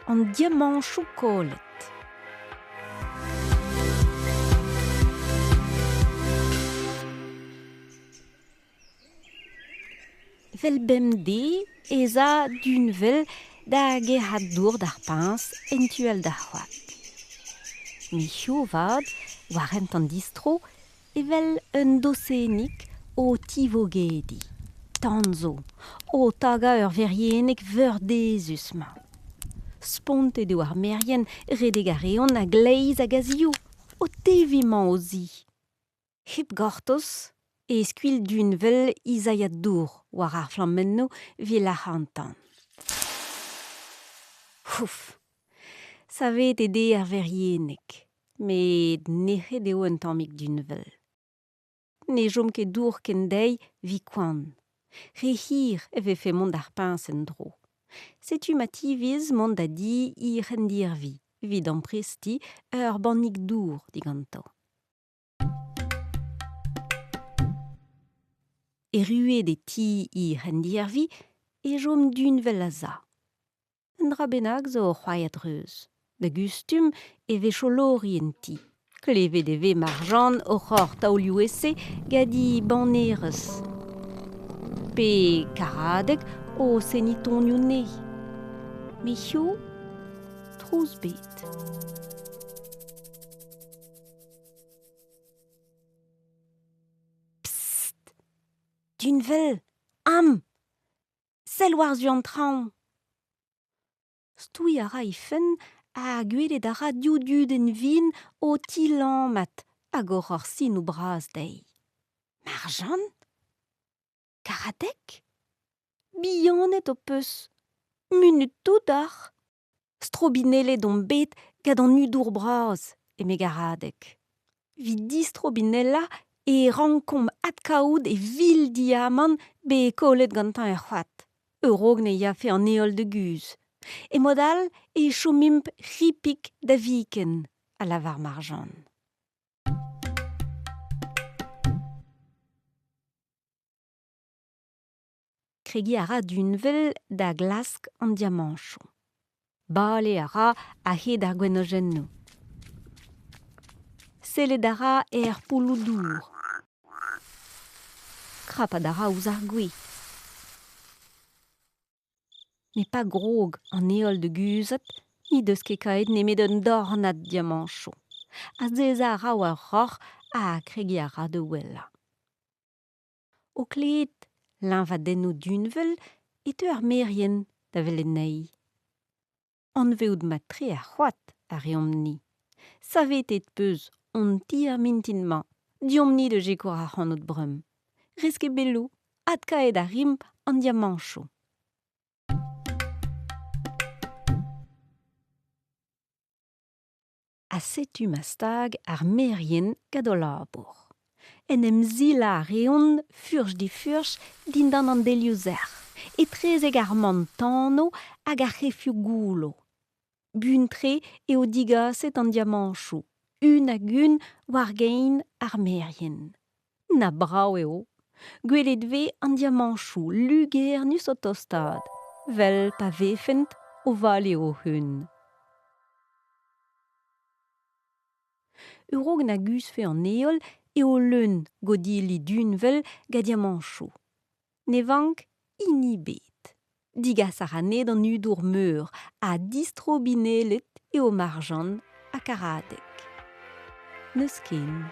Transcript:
an diamanchoù kollet. Vel bemdez ez a Dunvel da gerc'hat dour d'ar puñs en tu all d'ar c'hoad. Met hiziv 'vat, war hent an distro, evel un dosennig o tivogediñ. Tan zo, o tagañ ur verieneg veurdezus-mañ. Spontet eo ar merien, redek a reont a-gleiz hag a-ziv, o teviñ 'mañ o zi. Hep gortoz e skuilh Dunvel he zailhad dour war ar flammennoù evit lac'hañ an tan. Ouf ! Savet eo dezhi ar verieneg, met nec'het eo un tammig Dunvel. Ne chom ket dour ken dezhi evit koan. Re hir e vefe mont d'ar puñs en-dro. Setu ma tiviz mont da di he c'hendirvi evit amprestiñ ur bannig dour diganto. Erruet e ti he c'hendirvi e chom Dunvel a-za. Un dra bennak zo o c'hoari a-dreuz. Da gustum e vez cholori en ti. Klevet e vez Marjan oc'h ober taolioù-ese gant he bannerez. Pe Karadeg o seniñ tonioù anezhi. Met hiziv, trouz 'bet. Psst ! Dunvel, am ! Sell war-zu an traoñ ! Stouiñ a ra he fenn ha gwelet a ra div dudenn vin o tilammat hag oc'h ober sinoù bras dezhi. Marjan ? Karadeg ? Bihanet ho peus. Munut tout oc'h. Strobinellet omp bet gant an hudour bras, eme Garadeg. Evit distrobinellañ e rankomp adkavout e vil diamant bet kollet gantañ er c'hoad, a-raok ne yafe an heol da guzh. E mod all e chomimp ripik da viken, a lavar Marjan. Kregiñ a ra Dunvel da glask an diamanchoù. Bale a ra a-hed ar gwenojennoù. Sellet a ra er poulloù-dour. Krapat a ra ouzh ar gwez. Met pa grog an heol da guzhat n'he deus ket kaet nemet un dornad diamanchoù. Azezañ a ra war ur roc'h ha kregiñ a ra da ouelañ. O klevet liñvadennoù Dunvel e teu ar merien da welet anezhi. Anvezout mat-tre ar c'hoad a reomp-ni. Savetet 'peus hon ti ar mintin-mañ. Deomp-ni da sikour ac'hanout bremañ. Rez ket belloù, adkaet a rimp an diamanchoù. Ha setu ma stag ar merien gant o labour. En em silañ a reont furch-difurch dindan an delioù sec'h, etrezek ar man tanv hag ar c'hefioù goullo. Buan-tre eo digaset an diamanchoù, un hag un war gein ar merien. Na brav eo ! Gwelet 'vez an diamanchoù lugernus o tostaat, 'vel pa vefent o vale o-un. A-raok na guzhfe an heol eo leun godilli Dunvel gant diamanchoù. Ne vank hini ebet. Degas a ra anezhe d'an hudour meur ha distrobinellet eo Marjan ha Karadeg. N'eus ken.